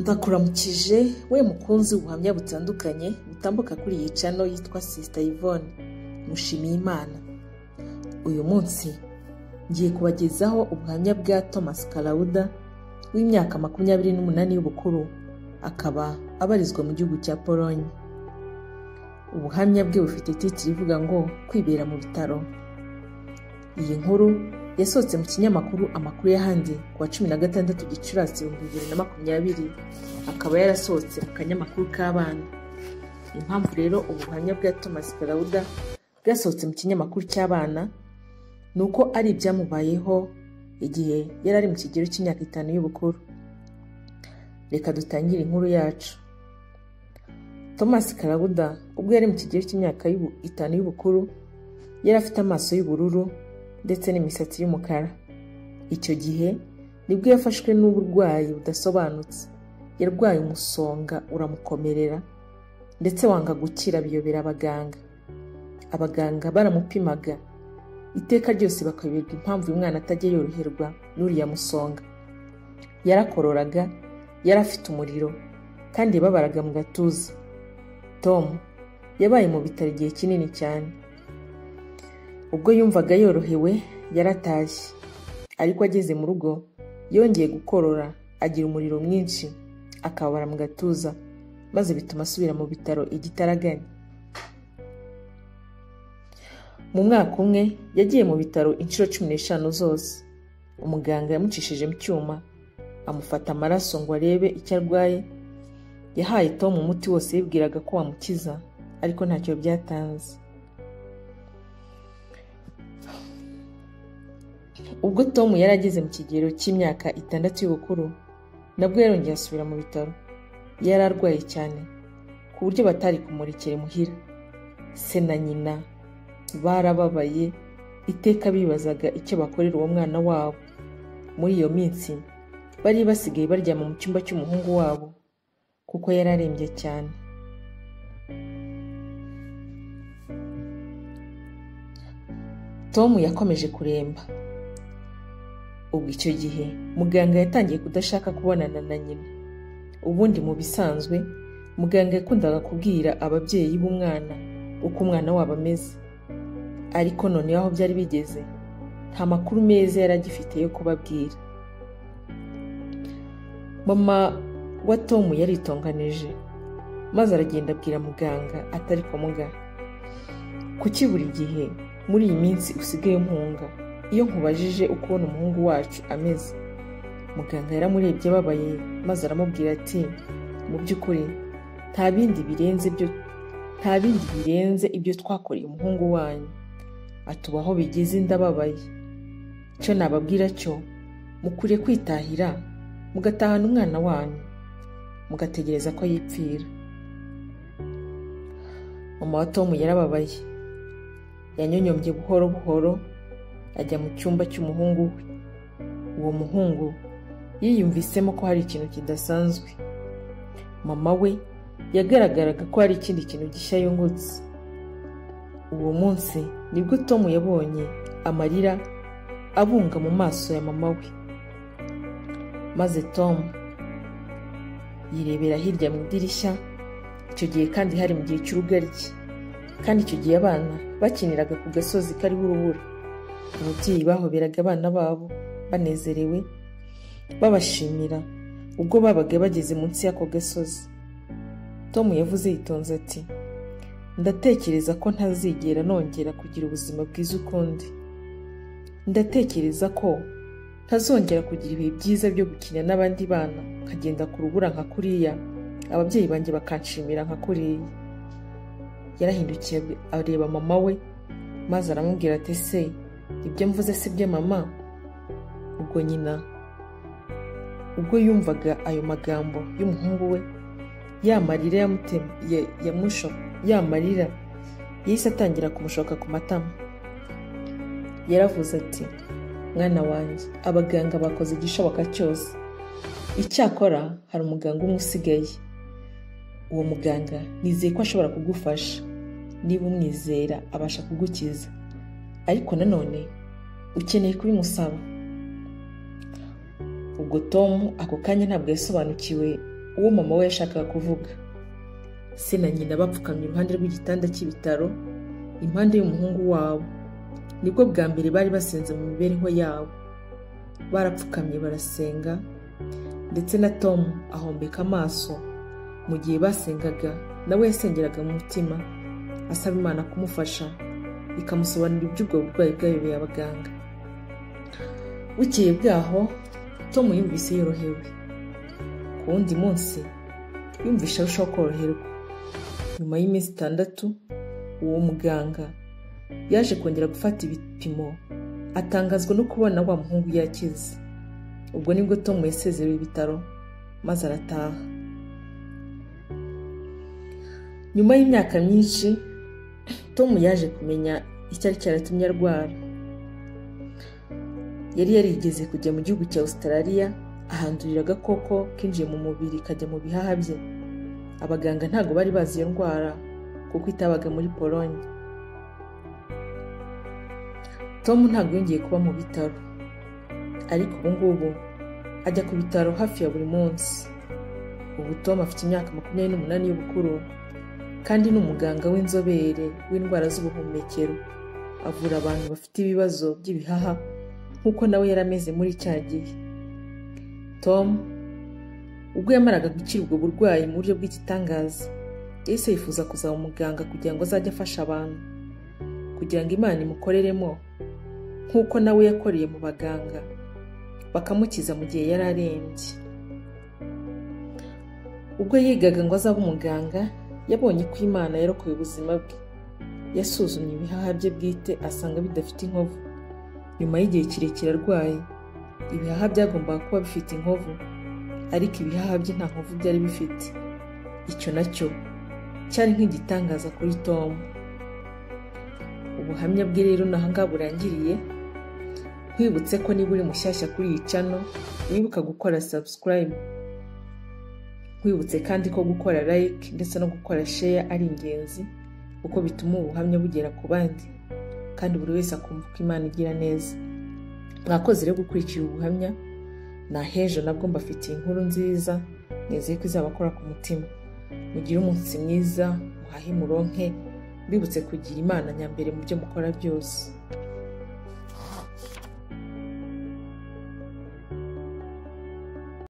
Ndakuramukije we mukunzi ubuhamya butandukanye butambuka kuri iyi channel yitwa Sister Yvonne Mushimiyimana. Uyu munsi ngiye kubagezaho ubuhamya bwa Thomas Kalauda w'imyaka 28 y'ubukuru, akaba abarizwa mu gihugu cya Pologne. Ubuhamya bwe bufite titire ivuga ngo kwibera mu bitaro. Iyi nkuru yasohotse mu kinyamakuru Amakuru y'Ahandi ku wa 16 Gicurasi 2020, akaba yarasohotse mu kanyamakuru k'abana. Impamvu rero ubuhamya bwa Thomas Kalauda bwasohotse mu kinyamakuru cy'abana ni uko ari ibyamubayeho igihe yari ari mu kigero cy'imyaka 5 y'ubukuru. Reka dutangire inkuru yacu. Thomas Kalauda ubwo yari mu kigero cy'imyaka 5 y'ubukuru, yari afite amaso y'ubururu ndetse n'imisatsi y'umukara. Icyo gihe nibwo yafashwe n'uburwayi budasobanutse. Yarwaye umusonga uramukomerera ndetse wanga gukira, biyobera abaganga. Abaganga baramupimaga iteka ryose bakayoberwa impamvu uyu mwana atajya yoroherwa n'uriya musonga. Yarakororaga, yari afite umuriro kandi yababaraga mu gatuza. Tom yabaye mu bitaro igihe kinini cyane. Ubwo yumvaga yorohewe yaratashye, ariko ageze mu rugo yongeye gukorora, agira umuriro mwinshi, akababara mu gatuza, maze bituma asubira mu bitaro igitaraganya. Mu mwaka umwe yagiye mu bitaro inshuro 15 zose. Umuganga yamucishije mu cyuma, amufata amaraso ngo arebe icyo arwaye. Yahaye Tom umuti wose yibwiraga ko wamukiza, ariko ntacyo byatanze. Ubwo Tom yari ageze mu kigero cy'imyaka 6 y'ubukuru, nabwo yarongeye asubira mu bitaro. Yari arwaye cyane ku buryo batari kumurekera imuhira. Se na nyina barababaye, iteka bibazaga icyo bakorera uwo mwana wabo. Muri iyo minsi bari basigaye baryama mu cyumba cy'umuhungu wabo kuko yari arembye cyane. Tom yakomeje kuremba. Ubwo icyo gihe muganga yatangiye kudashaka kubonana na nyina. Ubundi mu bisanzwe muganga yakundaga kubwira ababyeyi b'umwana uko umwana wabo ameze, ariko noneho aho byari bigeze nta makuru meza yari agifite yo kubabwira. Mama wa Tom yaritonganije maze aragenda abwira muganga atari kumuga, kuki buri gihe muri iyi minsi usigaye mpunga iyo nkubajije uko ubona umuhungu wacu ameze? Muganga yaramurebye ababaye maze aramubwira ati mu by'ukuri nta bindi birenze ibyo twakoreye umuhungu wanyu. Atubaho bigeze ndababaye. Icyo nababwira cyo, mukwiriye kwitahira mugatahana umwana wanyu, mugategereza ko yipfira. Mama wa Tom yarababaye. Yanyonyombye buhoro buhoro ajya mu cyumba cy'umuhungu we. Uwo muhungu yiyumvisemo ko hari ikintu kidasanzwe. Mama we yagaragaraga ko hari ikindi kintu gishya yungutse. Uwo munsi nibwo Tom yabonye amarira abunga mu maso ya mama we. Maze Tom yirebera hirya mu idirishya. Icyo gihe kandi hari mu gihe cy'urugaryi, kandi icyo gihe abana bakiniraga ku gasozi kariho urubura. Ababyeyi bahoberaga abana babo banezerewe, babashimira ubwo babaga bageze munsi y'ako gasozi. Tom yavuze yitonze ati ndatekereza ko ntazigera nongera kugira ubuzima bwiza ukundi. Ndatekereza ko ntazongera kugira ibihe byiza byo gukina n'abandi bana, nkagenda ku rubura nka kuriya, ababyeyi banjye bakanshimira nka kuriya. Yarahindukiye areba mama we maze aramubwira ati se ibyo mvuze si byo mama? Ubwo nyina ubwo yumvaga ayo magambo y'umuhungu we, ya marira yahise atangira kumushoka ku matama. Yaravuze ati mwana wanjye, abaganga bakoze igishoboka cyose, icyakora hari umuganga umwe usigaye. Uwo muganga nizeye ko ashobora kugufasha, niba umwizera abasha kugukiza, ariko nanone ukeneye kubimusaba. Ubwo Tom ako kanya ntabwo yasobanukiwe uwo mama we yashakaga kuvuga. Se na nyina bapfukamye iruhande rw'igitanda cy'ibitaro, impande y'umuhungu wabo. Nibwo bwa mbere bari basenze mu mibereho yabo. Barapfukamye barasenga, ndetse na Tom ahombeka amaso. Mu gihe basengaga, nawe yasengeraga mu mutima, asaba Imana kumufasha, ikamusobanurira iby'ubwo burwayi bwayobeye abaganga. Bukeye bwaho, Tom yumvise yorohewe. Ku wundi munsi, yumvise arushaho koroherwa. Nyuma y'iminsi 6, uwo muganga yaje kongera gufata ibipimo, atangazwa no kubona wa muhungu yakize. Ubwo nibwo Tom yasezerewe ibitaro maze arataha. Nyuma y'imyaka myinshi, Tom yaje kumenya icyari cyaratumye arwara. Yari yarigeze kujya mu gihugu cya Australia, ahandurira agakoko kinjiye mu mubiri kajya mu bihaha bye. Abaganga ntabwo bari bazi iyo ndwara kuko itabaga muri Pologne. Tom ntabwo yongeye kuba mu bitaro, ariko ubu ngubu ajya ku bitaro hafi ya buri munsi. Ubu Tom afite imyaka 28 y'ubukuru, kandi ni umuganga w'inzobere w'indwara z'ubuhumekero. Avura abantu bafite ibibazo by'ibihaha nk'uko nawe yari ameze muri cya gihe. Tom ubwo yamaraga gukira ubwo burwayi mu buryo bw'igitangaza, yahise yifuza kuzaba umuganga kugira ngo azajye afasha abantu, kugira ngo Imana imukoreremo nk'uko nawe yakoreye mu baganga, bakamukiza mu gihe yari arembye. Ubwo yigaga ngo azabe umuganga, yabonye ko Imana yarokoye ubuzima bwe. Yasuzumye ibihaha bye bwite asanga bidafite inkovu. Nyuma y'igihe kirekire arwaye, ibihaha byagombaga kuba bifite inkovu, ariko ibihaha bye nta nkovu byari bifite. Icyo nacyo cyari nk'igitangaza kuri Tom. Ubuhamya bwe rero naho ngaha burangiriye. Nkwibutse ko niba uri mushyashya kuri iyi channel, wibuka gukora subscribe. Nkwibutse kandi ko gukora like ndetse no gukora share ari ingenzi, kuko bituma ubuhamya bugera ku bandi, kandi buri wese akumva ko Imana igira neza. Mwakoze rero gukurikira ubuhamya, nahejo nabwo mbafitiye inkuru nziza, nizeye ko izabakora ku mutima. Mugire umunsi mwiza, muhahe muronke, mbibutse kugira Imana nyambere mu byo mukora byose.